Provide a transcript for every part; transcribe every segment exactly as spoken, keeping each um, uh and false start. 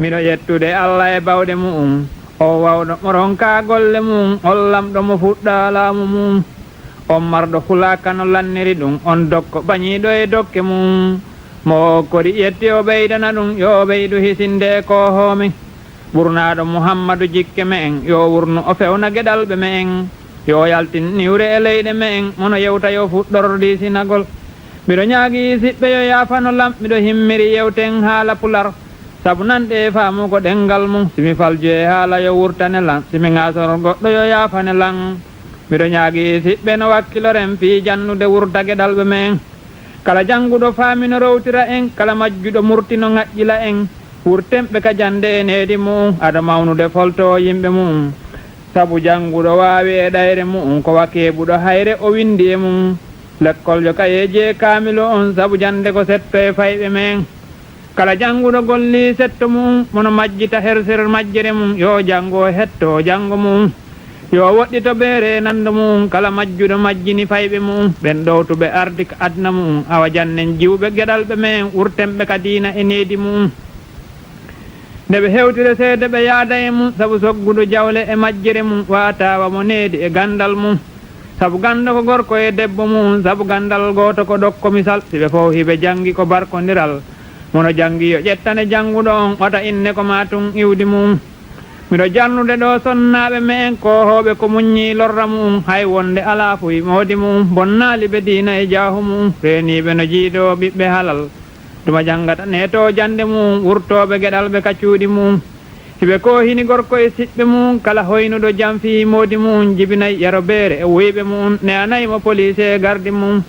Miɗo yettude Alla e bawɗe mu'un, o wawɗo mo ronka golle mu'un, on lamɗo mo fuɗɗa laamu mu'un. On marɗo fulaaka no lanniri ɗum, on dokko bañiiɗo e dokke mu'un. Mo o kori yetti o ɓeydana ɗum, yo o ɓeydu hisinde e koohoo men. Ɓurnaaɗo Muhammadu jikke me'en, yo wurnu o fewna geɗalɓe me'en. Yo o yaltin niwre e leyɗe me'en, mono yewta yo fuɗɗor diisinagol. Miɗo ñaagi siɓɓe yo yaafano lam, miɗo himmiri yewten haala pular. Sabu nanɗe e faamu ko ɗenngal mum, si mi falju e haala yo wurtane lan, si mi ŋaasor goɗɗo yo yaafane lan. Miɗo ñaagi siɓɓe no wakkiloren fii jannude wurta geɗalɓe me'en. Kala jannguɗo faami no rowtira en, kala majjuɗo murti no ŋaƴƴila en. Wurten ɓe ka jannde e needi mu'un, ado mawnude foltoo yimɓe mu'un. Sabu jannguɗo waawi e ɗayre mu'un, ko wa keeɓuɗo hayre o winndi e mum. Lekkoljo kayeeji e kaamilu on, sabu jannde ko setto e fayɓe me'en. Kala jannguɗo golli setto mu'un, mono majjita herser majjere mum, yo janngo hetto janngo mu'un. Yo woɗɗito beere e nanndo mu'un, kala majjuɗo majjini fayɓe mu'un, ɓen ɗowtuɓe ardi ka aduna mu'un, awa jannen jiwɓe geɗalɓe me'en, wurten ɓe ka diina e needi mu'un. Nde ɓe hewtire seede ɓe yaada e mum, sabu soggudu jawle e majjere mum, wa tawa mo needi e ganndal mum. Sabu ganndo ko gorko e debbo mum, sabu ganndal gooto ko ɗokko misal, si ɓe fow hiɓe janngi ko barkondiral. Mono janngi yo ƴettane jannguɗo on, wata inne ko maa tun iwdi mum. Miɗo jarnude ɗo sonnaaɓe me'en koohooɓe ko muññi lorra mu'un, hay wonde alaa fuy moodi mu'un, bonnaali ɓe diina e jaahu mu'un, reeniiɓe no jiidoo ɓiɓɓe halal. Tuma janngata neetoo jannde mu'un, wurtooɓe geɗalɓe ka cuuɗi mu'un. Hiɓe koohini gorko e siɓɓe mu'un, kala hoynuɗo jam fii moodi mu'un, jibinay yero beere e wuyɓe mu'un, ne'anay mo poliise e gardi mu'un.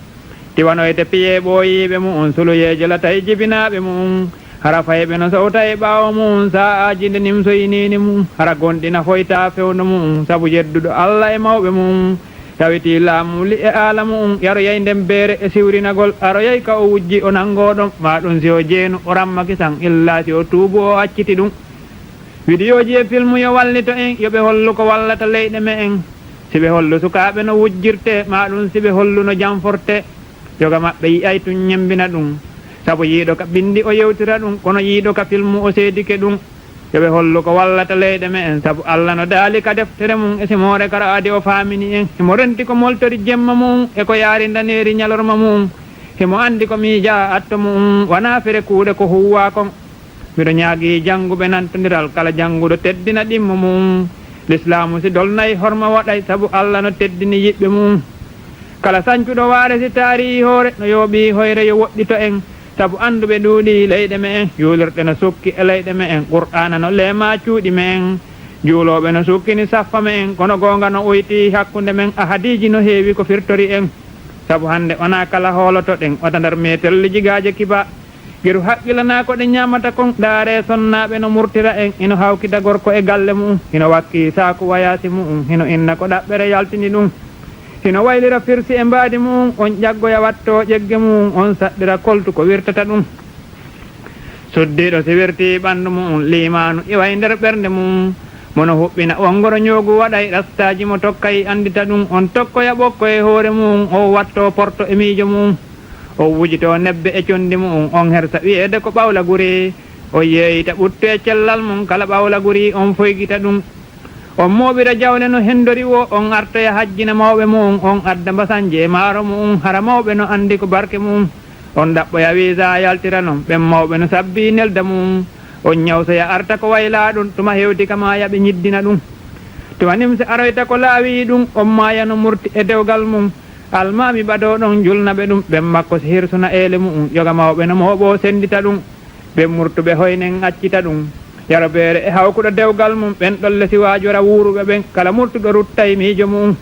Tiwanoyte piyee ɓooyiiɓe mu'un, suluyeeje latay jibinaaɓe mu'un. Hara fayɓe no sowta e ɓaawo mu'un, sa'aaji nde nimsoyiniini mu'un. Hara gonɗi na foyta fewndo mu'un, sabu yedduɗo Alla e mawɓe mu'un. Tawitii laamu li'e aala mu'un, yaroyay nden beere e siwrinagol, aroyay ka o wujji o nanngoo ɗon, maa ɗun si o jeenu o ramma kisan, illa si o tuubu o acciti ɗun. Widiyooji e filmu yo wallito en, yo ɓe hollu ko wallata leyɗe me'en. Si ɓe hollu sukaaɓe no wujjirtee, maa ɗun si ɓe hollu no janfortee. Yoga maɓɓe yi'ay tun ñembina ɗun. Sabu yiiɗo ka binndi o yewtira ɗun, kono yiiɗo ka filmu o seedike ɗun. Yo ɓe hollu ko wallata leyɗe me'en, sabu Alla no daali ka deftere mun e simoore kara adi o faamini en. Himo renti ko moltori jemma mu'un e ko yaari ndaneeri ñalorma mu'un. Himo anndi ko miijaa atto mu'un, wanaa fere kuuɗe ko huuwaa kon. Miɗo ñaagii jannguɓe nantondiral, kala jannguɗo teddina ɗimmo mu'un. Lislaamu si dolnay horma waɗay, sabu Alla no teddini yiɓɓe mu'un. Kala sancuɗo waare si taarii hoore, no yooɓii hoyre yo woɗɗito en, sabu annduɓe ɗuuɗii leyɗe me'en, juulirɗe no sukki e leyɗe me'en, Qur'aana no leemaa cuuɗi me'en, juulooɓe no sukkini saffa me'en, kono goonga no oytii hakkunde men, ahadiiji no heewi ko firtori en. Sabu hannde wonaa kala hoolotoɗen, wota nder meetelli jigaaje kiba. Geru haqqilanaa ko ɗe ñaamata kon, ndaaree sonnaaɓe no murtira en, hino hawkita gorko e galle mu'un, hino wakkii saaku wayaasi mu'un, hino inna ko ɗaɓɓere yaltini ɗun. Hino waylira firsi e mbaadi mu'un, on ƴaggoya wattoo ƴegge mu'un, on saɗɗira koltu ko wirtata ɗun. Suddiiɗo si wirtii ɓanndu mu'un, liimaanu iway nder ɓernde mu'un. Mono huɓɓina wongoro ñoogu waɗay rastaaji mo tokkay anndita ɗun, on tokkoya ɓokko e hoore mu'un, o wattoo porto e miijo mu'un. O wujitoo nebbe e conndi mu'un, on hersa wi'eede ko ɓawla guri. O yeeyita ɓuttu e cellal mun, kala ɓawla guri, on foygita ɗun. On mooɓira jawle no hendori woo, on artoya hajjina mawɓe mu'un, on adda mbasanje e maaro mu'un, hara mawɓe no anndi ko barke mu'un. On ɗaɓɓoya wiisa yaltira non, ɓen mawɓe no sabbii nelda mu'un. On ñawsoya arta ko waylaa ɗun, tuma hewti kama yaɓe ñiddina ɗun. Tuma nimse aroyta ko laawii ɗun, on maaya no murti e dewgal mun. Almaami ɓadoo ɗon julna ɓe ɗun, ɓen makko si hirsuna eele mu'un, yoga mawɓe no mooɓoo senndita ɗun. Ɓen murtuɓe hoynen accita ɗun. Yarobeere e hawkuɗo dewgal mun, ɓen ɗolle si waajora wuuruɓe ɓen, kala murtuɗo ruttay miijo mu'un.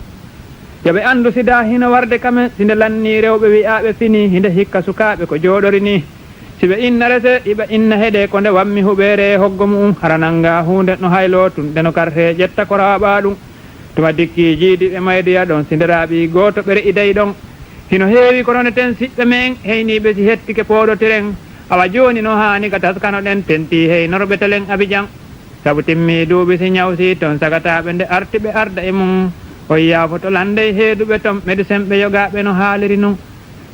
Yo ɓe anndu sidaa hino warde ka men, si nde lannii rewɓe wi'aaɓe finii, hinde hikka sukaaɓe ko jooɗori nii. Si ɓe inna resee, iɓe inna heɗee ko nde wammi huɓeere e hoggo mu'un, hara nanngaa huunde no hayloo tun, nde no kartee ƴetta ko raaɓaa ɗun. Tuma dikkii jiidi ɓe maydoya ɗon, si nde raaɓii gooto ɓe re'iday ɗon. Hino heewi ko roneten siɓɓe me'en, heyniiɓe si hettike pooɗotiren. Awa jooni no haani ka taskanoɗen tentii heynorɓe telen Abijan. Sabu timmii duuɓi si ñawsii ton sagataaɓe nde arti ɓe arda e mun. On yaafoto lanndey heeduɓe ton, medisenɓe yogaaɓe no haaliri nun.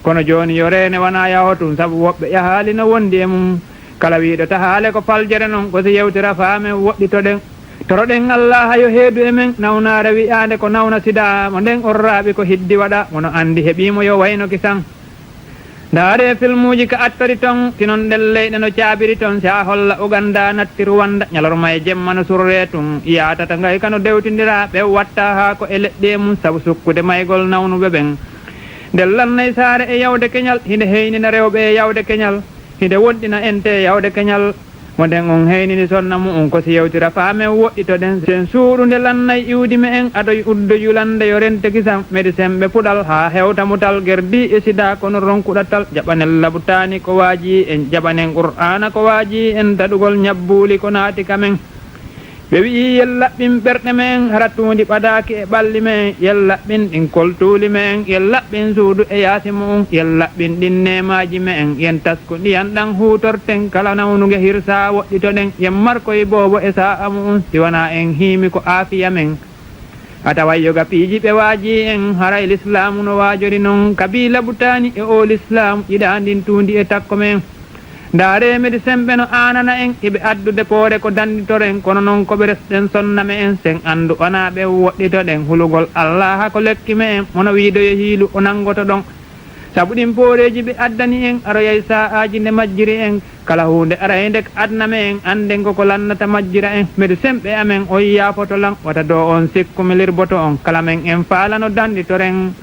Kono jooni yo reene wanaa yaho tun, sabu woɓɓe yahaali no wondi e mun. Kala wiiɗo tahaale ko faljere non, ko si yewtira faa men woɗɗitoɗen. Toroɗen Allaaha yo heedu e men, nawnaare wi'aande ko nawna sida, mo nden orraaɓi ko hiddi waɗa, mo no anndi heɓii mo yo wayno kisan. Ndaaree filmuuji ka attori ton, si non ɗen leyɗe no caabiri ton, si a holla Uganda natti Ruwanda, ñalorma e jemma no surree tun, yaatata ngay ka no dewtindira, ɓe watta haa ko e leɗɗe mum, sabu sukkude maygol nawnuɓe ɓen. Nden lannay saare e yawde keñal, hinde heynina rewɓe e yawde keñal. Hinde wonɗina ente yawde keñal, mo nden on heynini sonna mu'un ko si yewtira faa men woɗɗitoɗen. Sen suuɗunde lannay iwdi me'en, adoy uddo yulande yo rente kisan, medi semɓe puɗal haa hewta mutal gerdi e sida kono ronkuɗatal. Jaɓanen labutaani ko waaji en, jaɓanen Qur'aana ko waaji en, taɗugol ñabbuuli ko naati ka men. Ɓe wi'i, "Yen laɓɓin ɓerɗe me'en, hara tuundi ɓadaaki e ɓalli me'en, yen laɓɓin ɗin koltuuli me'en, yen laɓɓin suudu e yaasi mu'un, yen laɓɓin ɗin neemaaji me'en, yen tasku ndiyan ɗan huutorten kala nawnuge hirsaa woɗɗitoɗen, yen markoy boobo e saa'a mu'un, si wanaa en hiimi ko aafiya men." A taway yoga piiji ɓe waaji en, haray Lislaamu no waajori non, kabii labutaani e oo Lislaamu, yiɗaa ndin tuundi e takko me'en. Ndaaree, medi semɓe no aanana en, hiɓe addude poore ko danditoren, kono non ko ɓe resɗen sonna me'en, sen anndu wanaa ɓe woɗɗitoɗen, hulugol Allaaha ko lekki me'en, mo no wiidoyo hiilu o nanngotoɗon. Sabu ɗin pooreeji ɓe addani en, aroyay saa'aaji nde majjiri en, kala huunde araynde ka adna me'en, annden ko ko lannata majjira en, medi semɓe amen, on yaafoto lan, wata doo on sikku mi lirboto on, kala men en faalano danditoren.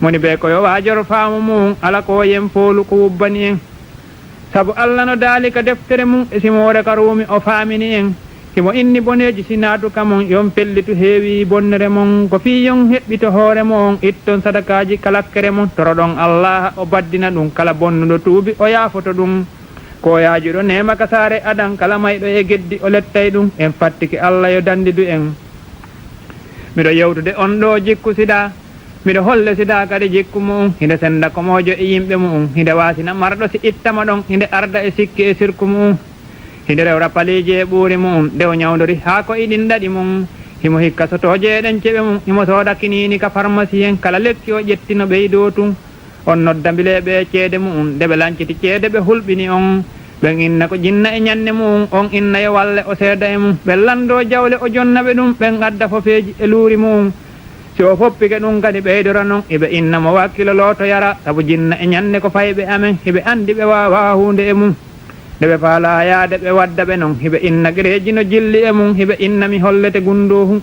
Moni bee ko yo waajor faamu mu'un, ala ko yen foolu ko wubbani en. Sabu Alla no daali ka deftere mum e simoore ka ruumi o faamini en. Himo inni boneeji si naatu ka mon, yon pellitu heewi bonnere mon, ko fii yon heɓɓito hoore mon, itton sadakaaji ka lakkere mon, toroɗon Allaaha o baddina ɗum, kala bonnuɗo tuubi o yaafoto ɗum. Ko yaajuɗo neema ka saare adan, kala mayɗo e geddi o lettay ɗum, en fattike Alla yo dandidu en. Miɗo yewtude on ɗoo jikku sida. Miɗo holle sida kadi jikku mu'un, hinde senda komoojo e yimɓe mu'un, hinde waasina marɗo si ittama ɗon, hinde arda e sikki e sirku mu'un, hinde rewra paliiji e ɓuuri mu'un, nde o ñawndori haa ko iɗin ɗaɗi mum. Himo hikka sotooje e ɗen ceɓe mum, himo sooda kiniini ka farmasiyen, kala lekki o ƴetti no ɓeydoo tun. On nodda mbileeɓe e ceede mu'un, nde ɓe lanciti ceede ɓe hulɓini on. Ɓen inna ko jinna e ñanne mu'un, on inna yo walle o seeda e mum. Ɓe landoo jawle o jonna ɓe ɗum, ɓen adda fofeeji e luuri mu'un. Si o foppike ɗum kadi ɓeydora non, iɓe inna mo wakkilo lootoyara, sabu jinna e ñanne ko fayɓe amen, hiɓe andi ɓe waawaa huunde e mum. Nde ɓe faalaa yaade ɓe wadda ɓe non, hiɓe inna gereeji no jilli e mum, hiɓe inna mi hollete gundoohu.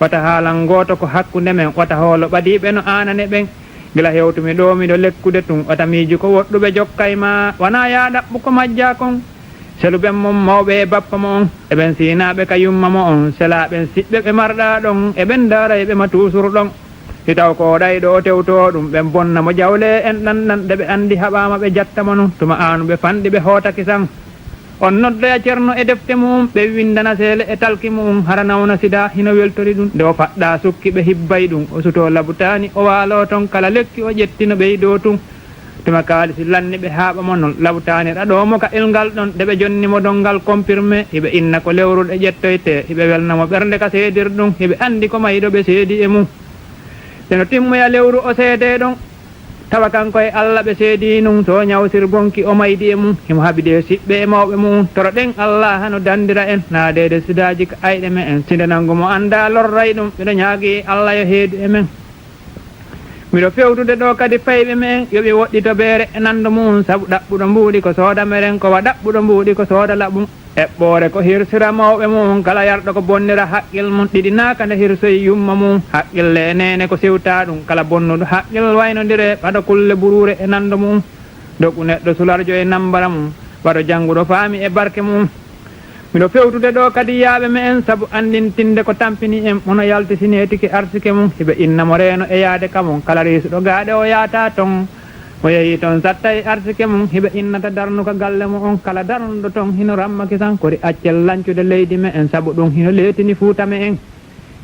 Wata haalan gooto ko hakkunde men, wata hoolo ɓadiiɓe no aanane ɓen. Gila hewtumi ɗoo miɗo lekkude tun, wata miiju ko woɗɗuɓe jokkay ma, wanaa yaa ɗaɓɓu ko majjaa kon. Selu ɓen mon mawɓe e bappa mo on, e ɓen siinaaɓe ka yumma mo on, selaa ɓen siɓɓe ɓe marɗaa ɗon, e ɓen daarayɓe ma tuusur ɗon. Si taw ko ɗayɗo o tewtoo ɗum, ɓen bonna mo jawle en ɗanɗan, ɗe ɓe andi haɓaama ɓe jatta mo nun, tuma aanu ɓe fanɗi ɓe hoota kisan. On noddoya cerno e defte mu'um, ɓe windana seele e talki mu'um, hara nawna sida hino weltori ɗum. Nde o faɗɗaa sukki ɓe hibbay ɗum, o sutoo labutaani, o waaloo ton, kala lekki o ƴetti no ɓeydoo tun. Tuma kaalisi lanni ɓe haaɓa mo non, labutaani raɗoo mo ka ilngal ɗon, nde ɓe jonni mo donngal comprimé, hiɓe inna ko lewru ɗe ƴettoytee, hiɓe welna mo ɓernde ka seedir ɗum, hiɓe andi ko mayɗo ɓe seedi e mum. Nde no timmoya lewru o seedee ɗon, tawa kanko e Alla ɓe seedii nun, so ñawsir bonki o maydi e mum, himo haɓidi e siɓɓe e mawɓe mu'um. Toroɗen Alla hano dandira en, naadeede sidaaji ka ayɗe me'en, si nde nangu mo anda lorray ɗum, miɗo ñaagi Alla yo heedu e men. Miɗo fewtude ɗo kadi fayɓe me'en, yo ɓe woɗɗito beere e nando mu'um, sabu ɗaɓɓuɗo mbuuɗi ko sooda meren, ko wa ɗaɓɓuɗo mbuuɗi ko sooda laɓum. Eɓɓoore ko hirsira mawɓe mu'um, kala yarɗo ko bonnira haqqil mum, ɗiɗi naaka nde hirsoyi yumma mum. Haqqille e neene ko siwtaa ɗum, kala bonnuɗo haqqil waynondire ɓaɗo kulle buruure e nando mu'um. Dogu neɗɗo sularjo e nambara mum, ɓaɗo jannguɗo faami e barke mu'um. Miɗo fewtude ɗo kadi yaaɓe me'en, sabu anndintinde ko tampini en, mono yalti sineetiki arsike mum, hiɓe inna mo reeno e yaade ka mum, kala riisuɗo gaaɗe o yaata ton. Mo yehi ton sattay arsike mum, hiɓe innata darnuka galle mo on, kala darnuɗo ton hino ramma kisan, kori accel lancude leydi me'en, sabu ɗum hino leetini Fuuta me'en.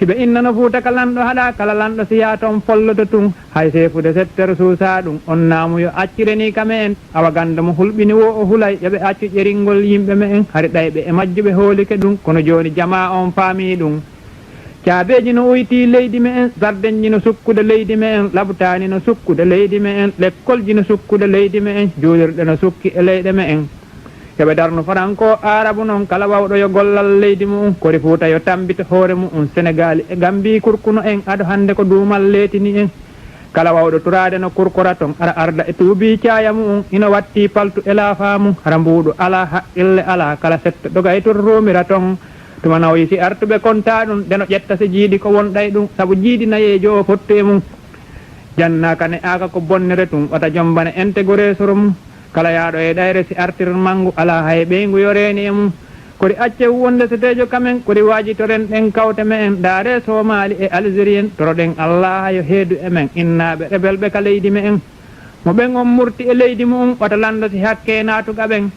Hiɓe innano Fuuta ka lanɗo haɗa, kala lanɗo si yaa ton folloto tun, hay seefude settere suusaa ɗum, on naamu yo accire ni ka me'en, awa ganda mo hulɓini wo o hulay, yo ɓe accu ƴeringol yimɓe me'en, hari ɗayɓe e majjuɓe hoolike ɗum, kono jooni jamaa on faamii ɗum. Caabeeji no uytii leydi me'en, sardenji no sukkude leydi me'en, labutaani no sukkude leydi me'en, lekkolji no sukkude leydi me'en, juulirɗe no sukki e leyɗe me'en. Yo ɓe darnu Faranko, Aarabu noon, kala waawɗo yo gollal leydi mu'um. Kori Fuuta yo tammbito hoore mu'um. Senegaali e Gammbi kurkuno en, ado hannde ko duumal leetini en. Kala waawɗo turaade no kurkora toon, ara arda e tuubi caaya mu'um. Ino watti paltu e laafa mum, hara mbuuɗu alaa, haqqille alaa, kala setto dogay toon ruumira toon. Tuma nawyi si artuɓe kontaa ɗum, ndeno ƴetta si jiidi ko wonɗay ɗum, sabu jiidi nayeejo o fottu e mum. Jannaaka ne aaka ko bonnere tun, wata jombane ente goreesoro mum. Kala yaaɗo e ɗayre si artir manngu, alaa hay ɓeyngu yo reeni e mum. Kori acce huwonde seteejo kamen, kori waajitoren ɗen kawte me'en, ndaare Soomaali e Algérie en, toroɗen Allaaha yo heedu e men, innaaɓe rebelɓe ka leydi me'en. Mo ɓen on murti e leydi mu'um, wata lanndo si hakkee naatuga ɓen.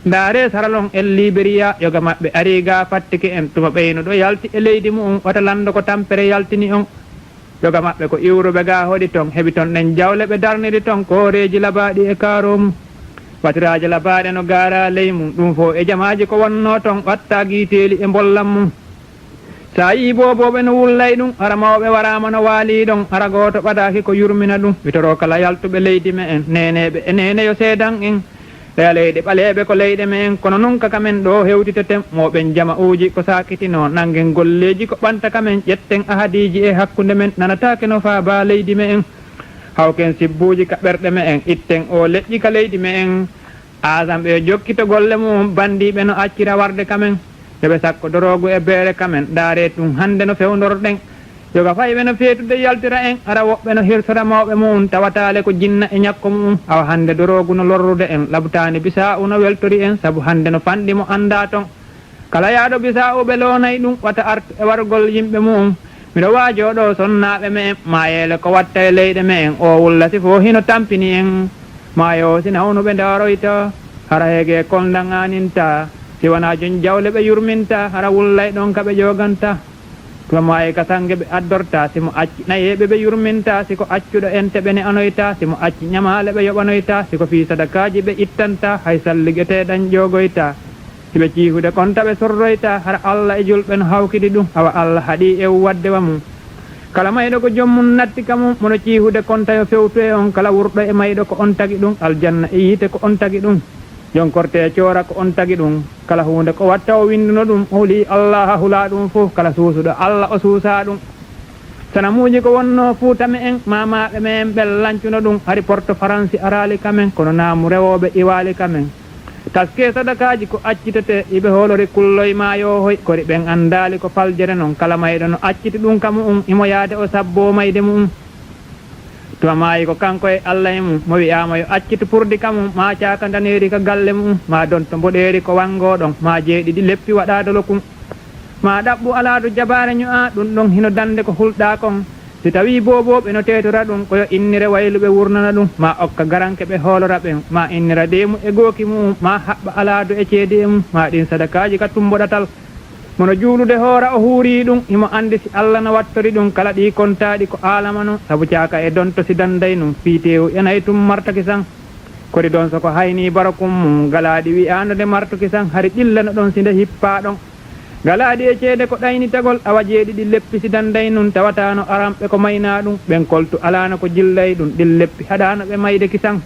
Ndaare saralon en Liberiya, yoga maɓɓe arii ga fattike en, tuma ɓeynuɗo yalti e leydi mu'um, wata lanndo ko tampere yaltini on. Yoga maɓɓe ko iwruɓe ga hoɗi ton, heɓi ton ɗen jawle ɓe darniri ton, kooreeji labaaɗi e kaaroomu. Watiraaje labaaɗe no gaara ley mum, ɗum fof e jamaaji ko wonnoo ton, watta giiteeli e mbollam mum. Sa yii boobooɓe no wullay ɗum, hara mawɓe waraama no waalii ɗon, hara gooto ɓadaaki ko yurmina ɗum. Witoroo kala yaltuɓe leydi me'en, neeneeɓe e neene yo seedan en. Ɗeya leyɗe ɓaleeɓe ko leyɗe me'en, kono non ka kamen ɗoo hewtiteten, mooɓen jama'uuji ko saakitinoo, nanngen golleeji ko ɓanta kamen, ƴetten ahadiiji e hakkunde men, nanataake no faabaa leydi me'en. Hawken sibbuuji ka ɓerɗe me'en, itten oo leƴƴi ka leydi me'en. Aasamɓe yo jokkito golle mu'um, banndiiɓe no accira warde kamen. Yo ɓe sakko doroogu e beere kamen, ndaaree tun hannde no fewndorɗen. Yoga fayɓe no feetude yaltira en, hara woɓɓe no hirsora mawɓe mu'um, tawataale ko jinna e ñakko mu'um. Awa hannde doroogu no lorrude en, labtaani Bisaa'u no weltori en, sabu hannde no fanɗi mo anndaa ton. Kala yaaɗo Bisaa'u ɓe loonay ɗum, wata artu e wargol yimɓe mu'um. Miɗo waajoo ɗoo sonnaaɓe me'en, maayeele ko watta e leyɗe me'en, oo wulla si fof hino tampini en. Maayo si nawnuɓe ndaaroyta, hara heege kolnda ŋaaninta, si wanaa jon jawle ɓe yurminta, hara wullay ɗon ka ɓe ƴooganta. Tuma maayi ka sannge ɓe addorta, si mo acci nayeeɓe ɓe yurminta, si ko accuɗo ente ɓe ne anoyta, si mo acci ñamaale ɓe yoɓanoyta, si ko fii sadakaaji ɓe ittanta, hay salligetee ɗan ƴoogoyta. Hiɓe ciihude kon taɓe sorroyta, hara Alla e julɓe no hawkidi ɗum, awa Alla haɗi e wadde wa mum. Kala mayɗo ko joom mum natti ka mum, mono ciihude kon tayo fewtu e on, kala wurɗo e mayɗo ko on tagi ɗum, aljanna e yiite ko on tagi ɗum. Jon korte e coora ko on tagi ɗum, kala huunde ko watta o winnduno ɗum, o huli Alla hula ɗum fof, kala suusuɗo Alla o suusa ɗum. Sanamuuji ko wonnoo Fuuta me'en, maamaaɓe me'en ɓen lancuno ɗum, hari porto Faransi araali ka men, kono naamu rewooɓe iwaali ka men. Taskee sadakaaji ko accitetee, iɓe hoolori kulloy maa yo hoy, kori ɓen anndaali ko faljere non, kala mayɗo no acciti ɗum ka mu'um, imo yaade o sabboo mayde mu'um. Tuma maayi ko kanko e Alla e mum, mo wi'aama yo accitu purdi ka mum, maa caaka ndaneeri ka galle mu'um, maa donto mboɗeeri ko wangoo ɗon, maa jeeɗiɗi leppi waɗaa dolo kun. Maa ɗaɓɓu alaadu jabaare ño'aa, ɗum ɗon hino dande ko hulɗaa kon. Si tawii boobooɓe no teetora ɗum, ko yo innire wayluɓe wurnana ɗum, maa okka garanke ɓe hoolora ɓen, maa innira deemu e gooki mu'um, maa haɓɓa alaadu e ceede e mum, maa ɗin sadakaaji ka tummbo ɗatal. Mono juulude hoora o huurii ɗum, himo anndi si Alla no wattori ɗum kala ɗii kontaaɗi ko aalamano, sabu caaka e donto si danday ɗum, fii teewu enay tum martaki san. Kori donso ko haynii barakum mum, galaaɗi wi'aano de martuki san, hari ƴillano ɗon si nde hippaa ɗon. Galaaɗi e ceede ko ɗaynitagol, awa jeeɗiɗi leppi si danday nun, tawataano aranɓe ko maynaa ɗum, ɓen koltu alaano ko jillay ɗum, ɗin leppi haɗaano ɓe mayde kisan.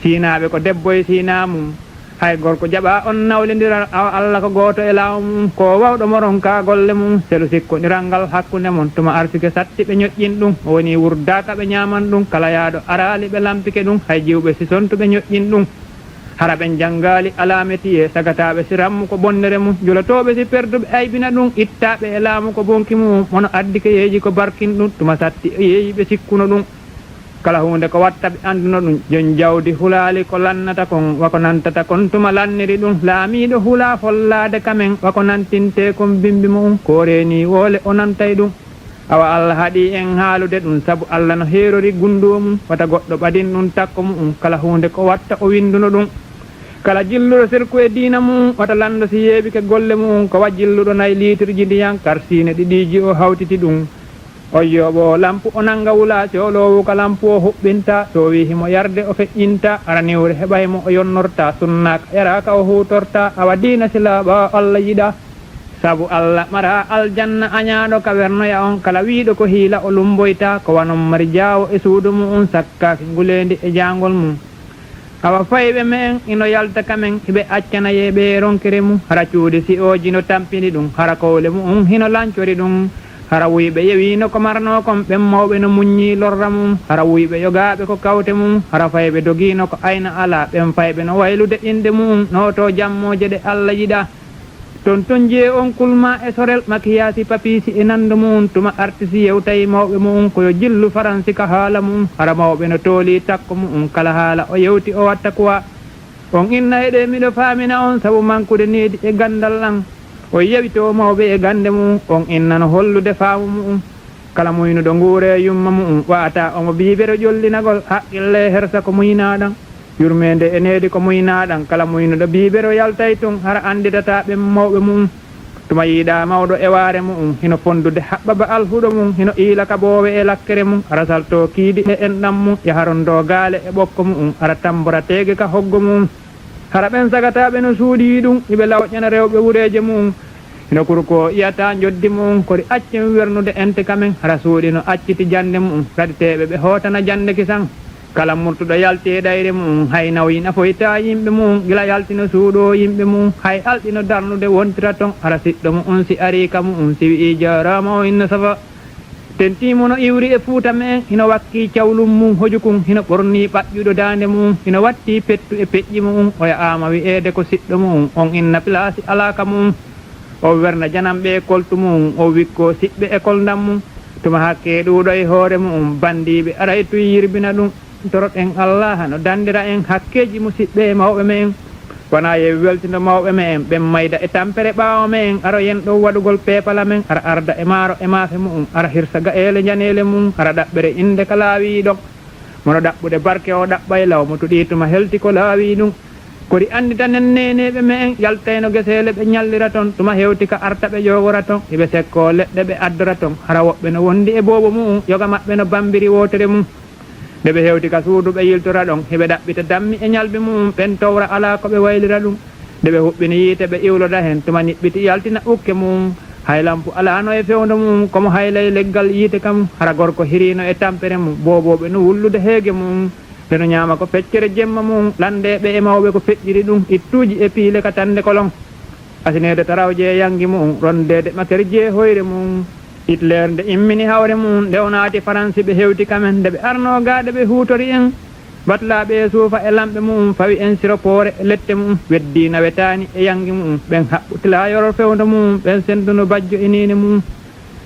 Siinaaɓe ko debbo e siinaa mum, hay gorko jaɓaa on nawlindiral, awa Alla ko gooto e laamu mum, ko wawɗo moron ka golle mum, selu sikkondiral ngal hakkunde mon, tuma arsike satti ɓe ñoƴƴin ɗum, o woni wurdaaka ɓe ñaaman ɗum, kala yaaɗo araali ɓe lampike ɗum, hay jiwɓe si sontu ɓe ñoƴƴin ɗum. Hara ɓen janngaali alaa metiye, sagataaɓe si rammu ko bonnere mum, julotooɓe si perduɓe aybina ɗum, ittaaɓe e laamu ko bonki mum, mono addike yeeji ko barkin ɗum, tuma satti o yeeyi ɓe sikkuno ɗum. Kala huunde ko watta ɓe annduno ɗum, jon jawdi hulaali ko lannata kon, wa ko nantata kon tuma lanniri ɗum, laamiiɗo hulaa follaade ka men, wa ko nantintee kon bimbi mu'um, ko reeni woole o nantay ɗum. Awa Alla haɗi en haalude ɗum, sabu Alla no heerori gunndoo mum, wata goɗɗo ɓadin ɗum takko mu'um, kala huunde ko watta o winnduno ɗum. Kala jilluɗo sirku e diina mu'um, wata lanndo si yeeɓike golle mu'um, ko wa jilluɗo nay liitirji ndiyan, karsiine ɗiɗiiji o hawtiti ɗum. O yooɓo lampu o nannga wula, cooloowu ka lampu o huɓɓinta, so wii himo yarde o feƴƴinta, hara niwre heɓay mo o yonnorta, sunna ka yara ka o huutorta, awa diina si laaɓa Alla yiɗa. Sabu Alla mara aljanna añaaɗo ka wernoya on, kala wiiɗo ko hiila o lumboyta, ko wanon mari jaawo e suudu mu'um, sakkaaki nguleendi e jaangol mum. Awa fayɓe me'en ino yalta ka men, hiɓe accana yeeɓe ronkere mum. Hara cuuɗi si'ooji no tampini ɗum, hara kowle mu'un hino lancori ɗum. Hara wuyɓe yewiino ko marnoo kon, ɓen mawɓe no muññi lorra mum. Hara wuyɓe yogaaɓe ko kawte mum, hara fayɓe dogiino ko ayna alaa, ɓen fayɓe no waylude inɗe mu'un, no to jammooje ɗe Alla yiɗaa. Ton ton jeye on kulma e sorel, makiyaasi, papiisi e nando mu'un. Tuma artisi yewtay mawɓe mu'un ko yo jillu Faransi ka haala mu'un. Hara mawɓe no tooli takko mu'un, kala haala o yewti o watta kuwa. On inna e ɗe miɗo faamina on sabu mankude needi e gandal an. O yewito mawɓe e gande mu'un, on inna no hollude faamu mu'un. Kala muynuɗo nguure yumma mu'un wa'ata omo biibero ƴollinagol, haqqille hersa ko muynaaɗan. Yurmeende e needi ko muynaaɗan, kala muynuɗo biibero yaltay tun, hara annditataa ɓen mawɓe mu'un. Tuma yiiɗaa mawɗo e waare mu'un, hino fondude haɓɓa ba'al huɗo mum, hino iila ka boowe e lakkere mum, hara saltoo kiidi e enɗan mum, yaha rondoo gaale e ɓokko mu'un, hara tambora teege ka hoggo mu'un. Hara ɓen sagataaɓe no suuɗii ɗum, hiɓe lawƴana rewɓe wureeje mu'un. Hino kurkoo iyata njoddi mu'un, kori accen wernude ente ka men, hara suuɗi no acciti jannde mu'un, raditeeɓe ɓe hootana jannde kisan. Kala murtuɗo yalti e ɗayre mu'un, hay nawyi nafoytaa yimɓe mu'un, gila yalti no suuɗoo yimɓe mu'un, hay alɗi no darnude wontira ton, hara siɗɗo mu'un si arii ka mu'un, si wi'ii jaaraama o inno safa. Tentii mo no iwri e fuuta me'en, hino wakkii cawlun mum hojukun, hino ɓornii ɓaƴƴuɗo daande mum, hino wattii pettu e peƴƴi mum, o ya'aama wi'eede ko siɗɗo mum, on inna pilaasi alaa ka mum. O werna janamɓe e koltu mum, o wikkoo siɓɓe e kolndam mum. Tuma hakkee ɗuuɗo e hoore mum, banndiiɓe aray tun yirbina ɗum. Toroɗen Allaaha no danndira en hakkeeji musiɓɓe e mawɓe me'en. Wanaa yo en weltindo mawɓe me'en, ɓen mayda e tampere ɓaawo me'en, hara yen ɗon waɗugol peepala men, hara arda e maaro e maafe mu'un, hara hirsa ga'eele njaneele mum, hara ɗaɓɓere innde ka laawi ɗon. Mo no ɗaɓɓude barke o ɗaɓɓay law, mo tuɗii tuma helti ko laawi ɗum. Kori annditanen neeneeɓe me'en yaltayno geseele ɓe ñallira ton, tuma hewti ka arta ɓe ƴoogora ton, hiɓe sekkoo leɗɗe ɓe addora ton, hara woɓɓe no wondi e boobo mu'un, yoga maɓɓe no bambiri wootere mum. Nde ɓe hewti ka suudu ɓe yiltora ɗon, hiɓe ɗaɓɓita dammi e ñalbi mu'un, ɓen towra alaa ko ɓe waylira ɗum. Nde ɓe huɓɓini yiite ɓe iwloda hen, tuma niɓɓiti yaltina ukke mu'un. Hay lampu alaano e fewndo mu'un, komo haylay leggal yiite kam, hara gorko hiriino e tampere mum, boobooɓe no wullude heege mu'un. Nde no ñaama ko feccere jemma mu'un, landeeɓe e mawɓe ko feƴƴiri ɗum, ittuuji e piile ka tande kolon. Asineede tarawje e yangi mu'un, rondeede makerje e hoyre mu'un. Hitler nde immini hawre mu'un, nde o naati Faransi ɓe hewti ka men, nde ɓe arnoo gaa ɗe ɓe huutori en. Batlaaɓe e suufa e lamɓe mu'un fawi en siropoore e lette mu'un, weddii nawetaani e yangi mu'un. Ɓen haɓɓu tilaayoro fewndo mu'un, ɓen senduno bajjo e niine mu'un.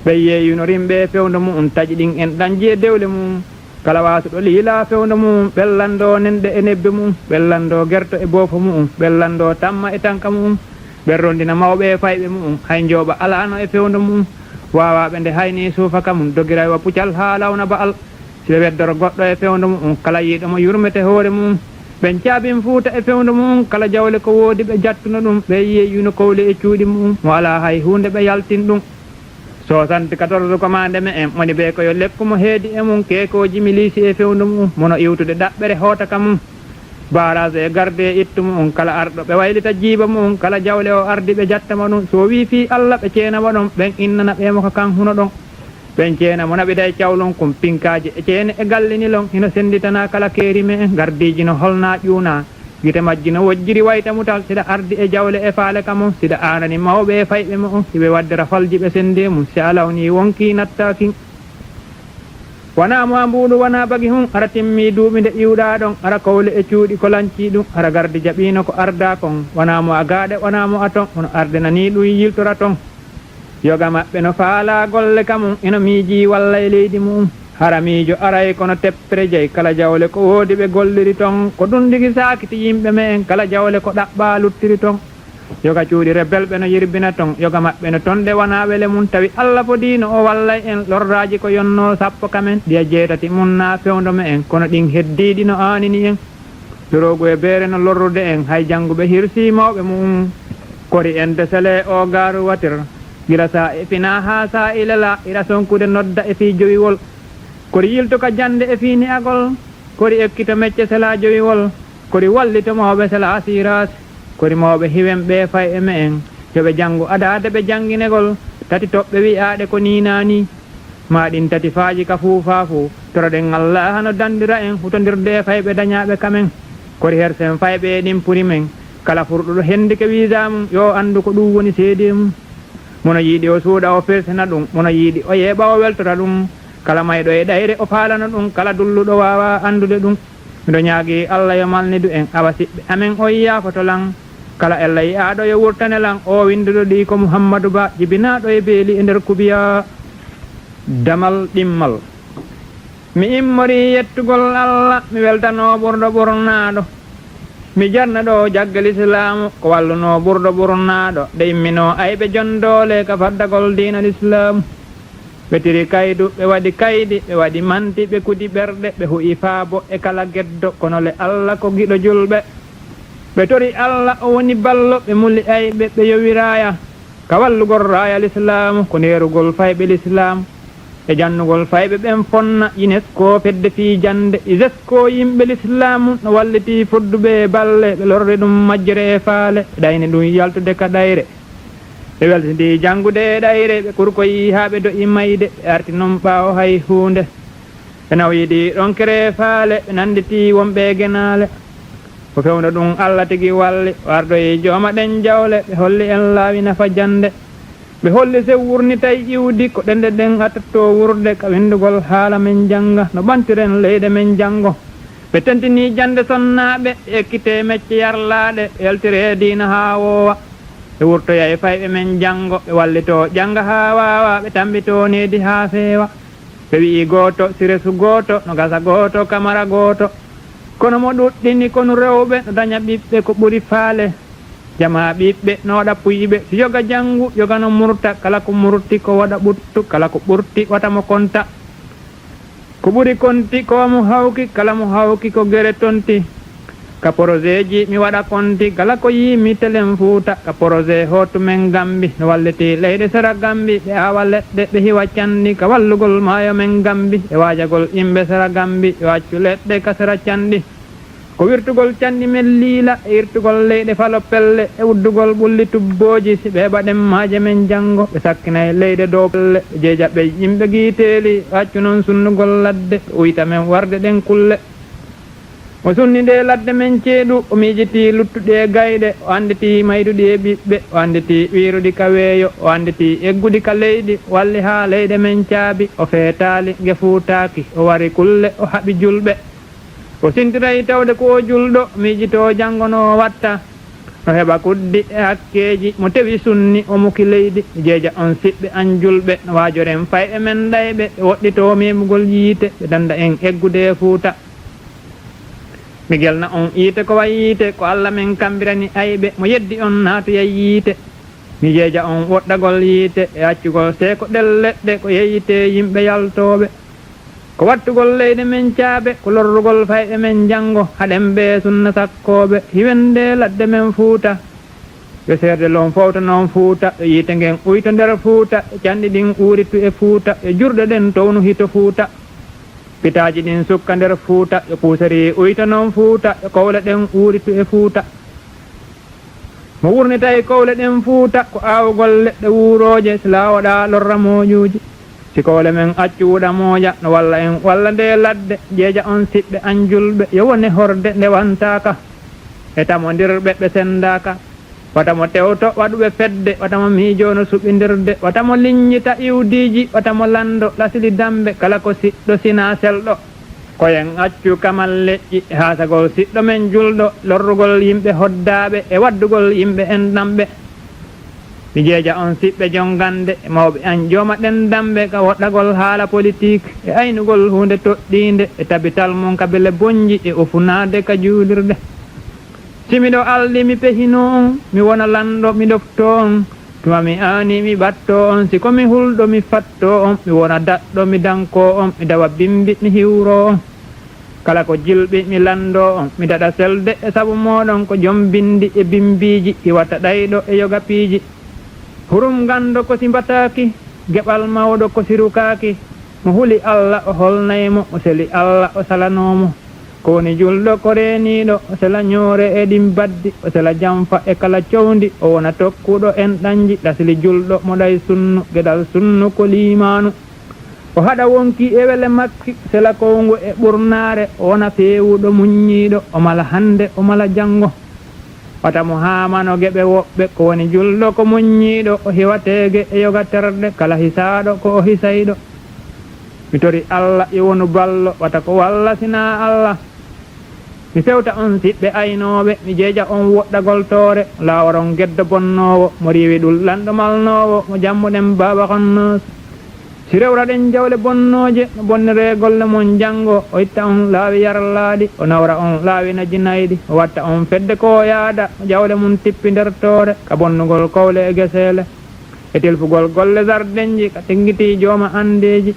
Ɓen yeeyuno rimɓe e fewndo mu'un, taƴi ɗin en ɗanji e dewle mu'un. Kala waasuɗo liilaa fewndo mu'un, ɓen lanndoo nenɗe e nebbe mu'un, ɓen lanndoo gerto e boofo mu'un, ɓen lanndoo tamma e tanka mu'un, ɓen ronndina mawɓe e fayɓe mu'un, hay njooɓa alaano e fewndo mu'un. Waawaaɓe nde haynii suufa ka mum, dogiray wa pucal haa lawna ba'al. Si ɓe weddoro goɗɗo e fewndo mu'un, kala yiiɗo mo yurmete hoore mu'un. Ɓen caabin fuuta e fewndo mu'un, kala jawle ko woodi ɓe jattuno ɗum, ɓe yeeyuno kowle e cuuɗi mu'un, mo alaa hay huunde ɓe yaltin ɗum. Soixante-quatorze commande me'en, woni bee ko yo lekku mo heedi e mum, keekooji miliisi e fewndo mu'un, mono iwtude ɗaɓɓere hoota ka mum. Baaraas e garde e ittu mu'un, kala arɗo ɓe waylita jiiba mu'un, kala jawle o ardi ɓe jattama ɗum, so o wii fii Alla ɓe ceenama ɗon, ɓen innana ɓe mo ka kan huno ɗon. Ɓen ceena mo naɓiday cawlon kun, pinkaaji e ceene e gallini lon, hino senditanaa kala keeri me'en, gardiiji no holnaa ƴuunaa. Gite majji no wojjiri wayta mutal, siɗa ardi e jawle e faale ka mum, siɗa aanani mawɓe e fayɓe mu'un, hiɓe waddira falji ɓe sendee mum, si a lawnii wonkii nattaakin. Wanaa mo a mbuuɗu, wanaa bagi hun, ara timmii duuɓi nde iwɗaa ɗon, ara kowle e cuuɗi ko lancii ɗum, ara gardi jaɓiino ko ardaa kon, wanaa mo a gaaɗe, wanaa mo a ton, ono ardenanii ɗum yiltora ton. Yoga maɓɓe no faalaa golle ka mum, ino miijii walla e leydi mu'un. Hara miijo aray kono teppere jey kala jawle ko woodi ɓe golliri ton, ko ɗum ndigi saakiti yimɓe me'en, kala jawle ko ɗaɓɓaa luttiri ton. Yoga cuuɗi rebelɓe no yirbina ton, yoga maɓɓe no ton ɗe wanaa wele mum, tawi Alla fodiino o wallay en, lorraaji ko yonnoo sappo ka men, ɗiya jeetati mum naa fewndo me'en, kono ɗin heddiiɗi no aanini en. Doroogu e beere no lorrude en, hay jannguɓe hirsii mawɓe mu'un. Kori en deselee o gaaru watir, gila saa e finaa haa saa e lelaa, ira sonkude nodda e fii jowiwol. Kori yilto ka jannde e fii ni'agol, kori ekkito mecce selaa jowiwol, kori wallito mawɓe selaa siiraas, kori mawɓe hiwen ɓe fay e me'en, yo ɓe janngu adaade ɓe jannginegol, tati toɓɓe wi'aaɗe ko nii naa nii. Maa ɗin tati faaji ka fuu faa fuu, toroɗen Allaaha no danndira en hutondirde e fayɓe dañaaɓe ka men. Kori hersen fayɓe e ɗin puri men. Kala furɗuɗo hendike wiisa mum, yo anndu ko ɗum woni seedee mum. Mono yiɗi o suuɗa o fersina ɗum, mono yiɗi o yeeɓa o weltora ɗum. Kala mayɗo e ɗayre o faalano ɗum, kala dulluɗo waawa anndude ɗum. Miɗo ñaagi Alla yo malnidu en, awa siɓɓe amen on yaafoto lan. Kala ella yi'aaɗo yo wurtane lan, o winnduɗo ɗi ko Muhammadu Ba, jibinaaɗo e beeli e nder kubiya. Damal ɗimmal. Mi immorii yettugol Alla, mi weltanoo ɓurɗo ɓurnaaɗo. Mi jarna ɗo jagge lislaamu, ko wallunoo ɓurɗo ɓurnaaɗo, nde imminoo ayɓe jondoole ka faddagol diina lislaamu. Ɓe tiri kaydu, ɓe waɗi kaydi, ɓe waɗi manti, ɓe kudi ɓerɗe, ɓe hu'i faabo e kala geddo, kono le Alla ko giɗo julɓe. Ɓe tori Alla, o woni ballo, ɓe muli ayɓe, ɓe yowi raaya. Ka wallugol raaya lislaamu, ko neerugol fayɓe lislaamu, e jannugol fayɓe ɓen fonna, UNESCO fedde fii jannde, UNESCO yimɓe lislaamu, no wallitii fodduɓe e balle, ɓe lorri ɗum majjere e faale, ɓe ɗayni ɗum yaltude ka ɗayre. Ɓe weltindii janngude e ɗayre, ɓe kurkoyii haa ɓe do'i mayde, ɓe arti non ɓaawo hay huunde. Ɓe nawyidii ɗonkere e faale, ɓe nannditii wonɓe e genaale. Ko fewndo ɗum Alla tigi walli, o ardoyi jooma ɗen jawle, ɓe holli en laawi nafa jannde. Ɓe holli se wurnitay iwdi, ko ɗende ɗen attatto wurde ka winndugol haala men jannga, no ɓantiren leyɗe men janngo. Ɓe tentinii jannde sonnaaɓe, ɓe ekkitee mecce yarlaaɗe, ɓe yaltiree diina haa woowa. Ɓe wurtoyay fayɓe men janngo, ɓe wallitoo jannga haa waawa, ɓe tammbitoo needi haa feewa. Ɓe wi'i gooto, si resu gooto, no gasa gooto, kamara gooto. Kono mo ɗuɗɗini konu rewɓe, no daña ɓiɓɓe ko ɓuri faale. Jamaa ɓiɓɓe, no waɗa puyɓe, si yoga janngu, yoga no murta, kala ko murti ko waɗa ɓuttu, kala ko ɓurti wata mo konta. Ko ɓuri konti ko mo hawki, kala mo hawki ko gere tonti. Ka poroseeji mi waɗa konti, kala ko yii mi telen Fuuta. Ka porosee hootu men Gambi, no walliti leyɗe sera Gambi, ɓe awa leɗɗe, ɓe hiwa canɗi. Ka wallugol maayo men Gambi, e waajagol yimɓe sera Gambi, yo accu leɗɗe ka sera canɗi. Ko wirtugol canɗi men Liila, e irtugol leyɗe falo pelle, e uddugol ɓulli tubbooji, si ɓe ɓaɗen maaje men janngo, ɓe sakkinay leyɗe dow pelle, ɓe jeeja ɓe yimɓe giiteeli, accu non sunnugol ladde, ɓe uyta men warde ɗen kulle. O sunni nde ladde men ceeɗu, o miijitii luttuɗi e gayɗe, o annditii mayduɗi e ɓiɓɓe, o annditii wiiruɗi ka weeyo, o annditii egguɗi ka leydi, o walli haa leyɗe men caabi, o feetaali nge fuutaaki, o wari kulle, o haɓi julɓe. O sintiray tawde ko o julɗo, miijitoo janngo no o watta, no heɓa kuddi e hakkeeji, mo tewi sunni, o muki leydi. Mi jeeja on siɓɓe an julɓe, no waajoren fayɓe men ɗayɓe, ɓe woɗɗitoo meemugol yiite, ɓe dannda en eggude e Fuuta. Mi gelna on yiite ko way yiite, ko Alla men kammbirani ayɓe, mo yeddi on naatoyay yiite. Mi jeeja on woɗɗagol yiite e accugol seeko ɗen leɗɗe ko yeeyitee yimɓe yaltooɓe. Ko wattugol leyɗe men caabe, ko lorrugol fayɓe men janngo, haɗen ɓe sunna sakkooɓe, hiwende ladde men Fuuta. Yo seerde lon fowta non Fuuta, yo yiite ngen uyto nder Fuuta, yo canɗi ɗin uurittu e Fuuta, yo jurɗe ɗen townu hito Fuuta. Pitaaji ɗin sukka nder Fuuta, yo puuseri uyto non Fuuta, yo kowle ɗen uurittu e Fuuta. Mo wurnitay kowle ɗen Fuuta, ko aawugol leɗɗe wuurooje, si laawoɗaa lorra mooƴuuji. Si kowle men accu wuɗa mooƴa, no walla en walla nde ladde, jeeja on siɓɓe an julɓe, yo wone horde nde wantaaka. E tamondirɓe ɓe senndaaka. Wata mo tewto waɗuɓe fedde, wata mo miijoo no suɓindirde, wata mo liññita iwdiiji, wata mo lanndo lasili dammbe, kala ko siɗɗo sinaa selɗo. Ko en accu kamal leƴƴi, haasagol siɗɗo men julɗo, lorrugol yimɓe hoddaaɓe e waddugol yimɓe enɗanɓe. Mi jeeja on siɓɓe jongannde, e mawɓe an jooma ɗen dammbe ka woɗɗagol haala politik, e aynugol huunde toɗɗiinde, e tabital mum ka bele bonji, e ufunaade ka juulirde. Si miɗo alɗi, mi pehinoo on, mi wona lanɗo, mi ɗoftoo on. Tuma mi aani, mi ɓattoo on. Si ko mi hulɗo, mi fattoo on. Mi wona daɗɗo, mi dankoo on. Mi dawa bimbi, mi hiwroo on. Kala ko jilɓi, mi lanndoo on. Mi daɗa selde e sabu mooɗon, ko jom binndi e bimbiiji, iwata ɗayɗo e yoga piiji. Hurum ganndo ko si mbataaki, geɓal mawɗo ko si rukaaki. Mo huli Alla, o holnay mo, mo seli Alla, o salanoo mo. Ko woni julɗo ko reeniiɗo, o sela ñoore e ɗin baddi, o sela janfa e kala cowndi, o wona tokkuɗo enɗanji, ɗasli julɗo mo ɗay sunnu, geɗal sunnu ko liimaanu. O haɗa wonki e wele makki, sela kowngo e ɓurnaare, o wona feewuɗo muññiiɗo, o mala hannde, o mala janngo. Wata mo haamano geɓe woɓɓe, ko woni julɗo ko muññiiɗo, o hiwa teege e yoga terɗe, kala hisaaɗo ko o hisayɗo. Mi tori Allah yo wonu ballo, wata ko walla sinaa Allah. Mi fewta on siɓɓe aynooɓe, mi jeeja on woɗɗagol toore, laaworon geddo bonnoowo, mo riiwi ɗul lanɗo malnoowo, mo jammuɗen baaba honnoos. Si rewraɗen jawle bonnooje, no bonniree golle mon janngo, o itta on laawi yarlaaɗi, o nawra on laawi najinayɗi, o watta on fedde ko yaada, jawle mum tippi nder toore, ka bonnugol kowle e geseele, e tilfugol golle zardenji, ka tingitii jooma anndeeji.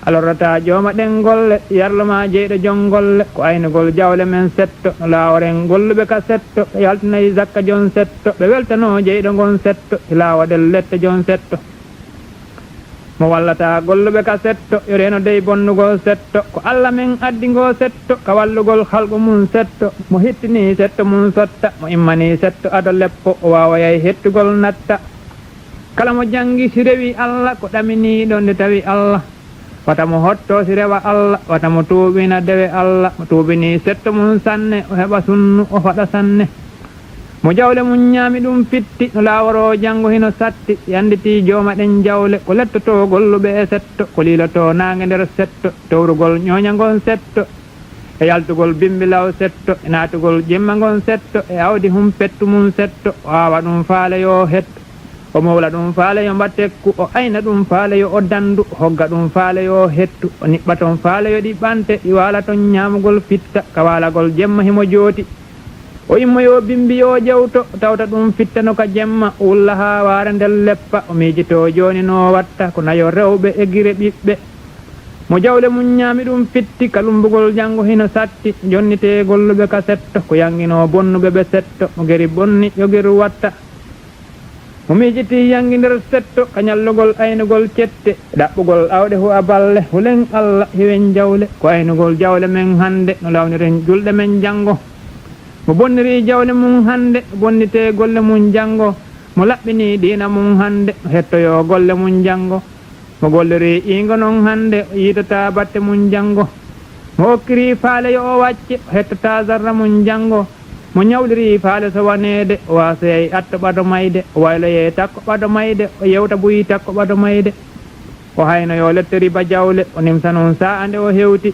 A lorrataa jooma ɗen golle, yarlo maa jeyɗo jon golle, ko aynugol jawle men setto, no laaworen golluɓe ka setto, ɓe yaltinay zakka jon setto, ɓe weltanoo jeyɗo ngon setto, si laawoɗen lette jon setto. Mo wallataa golluɓe ka setto, yo reeno dey bonnugol setto, ko Alla men addi ngoo setto, ka wallugol halqu mum setto, mo hittinii setto mum sotta, mo immanii setto ado leppo, o waawayay hettugol natta. Kala mo janngi si rewi Alla, ko ɗaminiiɗo nde tawi Alla. Wata mo hotto si rewa Alla, wata mo tuubina dewe Alla, mo tuubinii setto mum sanne, o heɓa sunnu, o faɗa sanne. Mo jawle mum ñaami ɗum fitti, no laaworoo janngo hino satti, yannditii jooma ɗen jawle, ko lettotoo golluɓe e setto, ko liilotoo naange nder setto, towrugol ñooña ngon setto, e yaltugol bimbi law setto, e naatugol jemma ngon setto, e awdi humpettu mum setto, o aawa ɗum faale yo hettu, o mowla ɗum faale yo mba tekku, o ayna ɗum faale yo o dandu, o hogga ɗum faale yo hettu, o niɓɓa ton faale yo ɗi ɓante, ɗi waala ton ñaamugol fitta, ka waalagol jemma himo jooti. O immoyoo bimbi yo jewto, o tawta ɗum fittano ka jemma, o wulla haa waare nden leppa, o miijitoo jooni no watta, ko nayo rewɓe e gire ɓiɓɓe. Mo jawle mum ñaami ɗum fitti, ka lumbugol janngo hino satti, jonnitee golluɓe ka setto, ko yanginoo bonnuɓe ɓe setto, mo geri bonni yo geru watta. Mo miijitii yanngi nder setto, ka ñallugol aynugol cette, ɗaɓɓugol awɗe hu'a balle, hulen Alla hiwen jawle, ko aynugol jawle men hannde, no lawniren julɗe men janngo. Mo bonnirii jawle mum hannde, bonnitee golle mum janngo, mo laɓɓinii diina mum hannde, no hettoyoo golle mum janngo. Mo gollirii iingo non hannde, o yiitataa batte mum janngo. Mo okkirii faale yo o wacce, o hettataa zarra mum janngo. Mo ñawlirii faale sowaneede, o waasoyay atto ɓado mayde, o wayloyee takko ɓado mayde, o yewta buy takko ɓado mayde. O haynoyoo lette riba jawle, o nimsa non saa'a nde o hewti.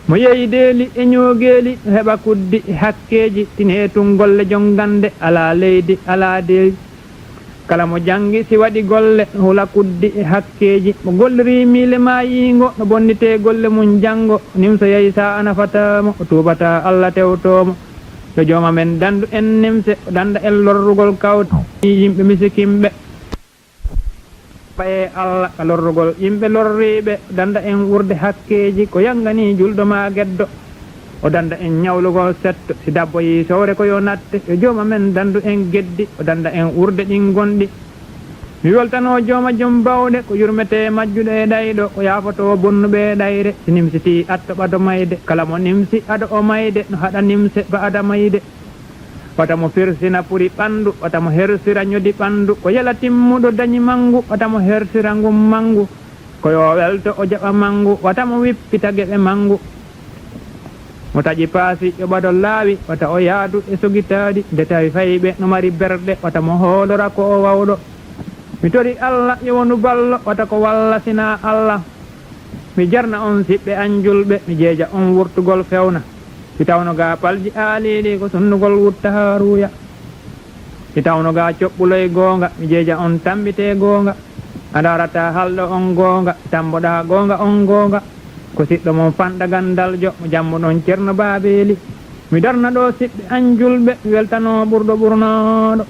Mo yeyi deeli e ñoogeeli, o heɓa kuddi e hakkeeji, tinee tun golle jon gannde, alaa leydi, alaa deeli. Kala mo janngi si waɗi golle, hula kuddi e hakkeeji. Mo gollirii miile maa yiingo, no bonnitee golle mum janngo, nimsoyay saa'a nafataa mo, o tuubataa Alla tewtoo mo. Yo jooma men dandu en nimse, o danda en lorrugol kawte yimɓe misikinɓe. Ɓaye Alla ka lorrugol yimɓe lorriiɓe, o danda en wurde hakkeeji ko yanganii julɗo maa geddo. O danda en ñawlugol setto, si dabbo yii sowre ko yo natte, yo jooma men dandu en geddi, o danda en wurde ɗin gonɗi. Mi weltanoo jooma jom bawɗe, ko yurmetee majjuɗo e ɗayɗo, ko yaafotoo bonnuɓe e ɗayre, si nimsitii atto ɓado mayde, kala mo nimsi ado o mayde, no haɗa nimse ba'ada mayde. Wata mo firsina puri ɓandu, wata mo hersira ñodi ɓandu, ko yela timmuɗo dañi mangu, wata mo hersira ngun mangu. Ko yo welto o jaɓa mangu, wata mo wippita geɓe mangu. Mo taƴi paasi ƴoɓado laawi, wata o yaadu e sogitaadi, nde tawi fayɓe no mari berɗe, wata mo hoolora ko o wawɗo. Mi tori Alla yo wonu ballo, wata ko walla sinaa Alla. Mi jarna on siɓɓe an julɓe, mi jeeja on wurtugol fewna. Si tawno ga palji aaliiɗi ko sunnugol wutta haaruuya. Si tawno ga coɓɓuloy goonga, mi jeeja on tammbitee goonga. A ndaarataa halɗo on goonga, tammboɗaa goonga on goonga. Ko siɗɗo mon fanɗa ganndaljo, mo jammuɗon Ceerno Baabeeli. Mi darna ɗoo siɓɓe an julɓe, mi weltanoo ɓurɗo ɓurnooɗo.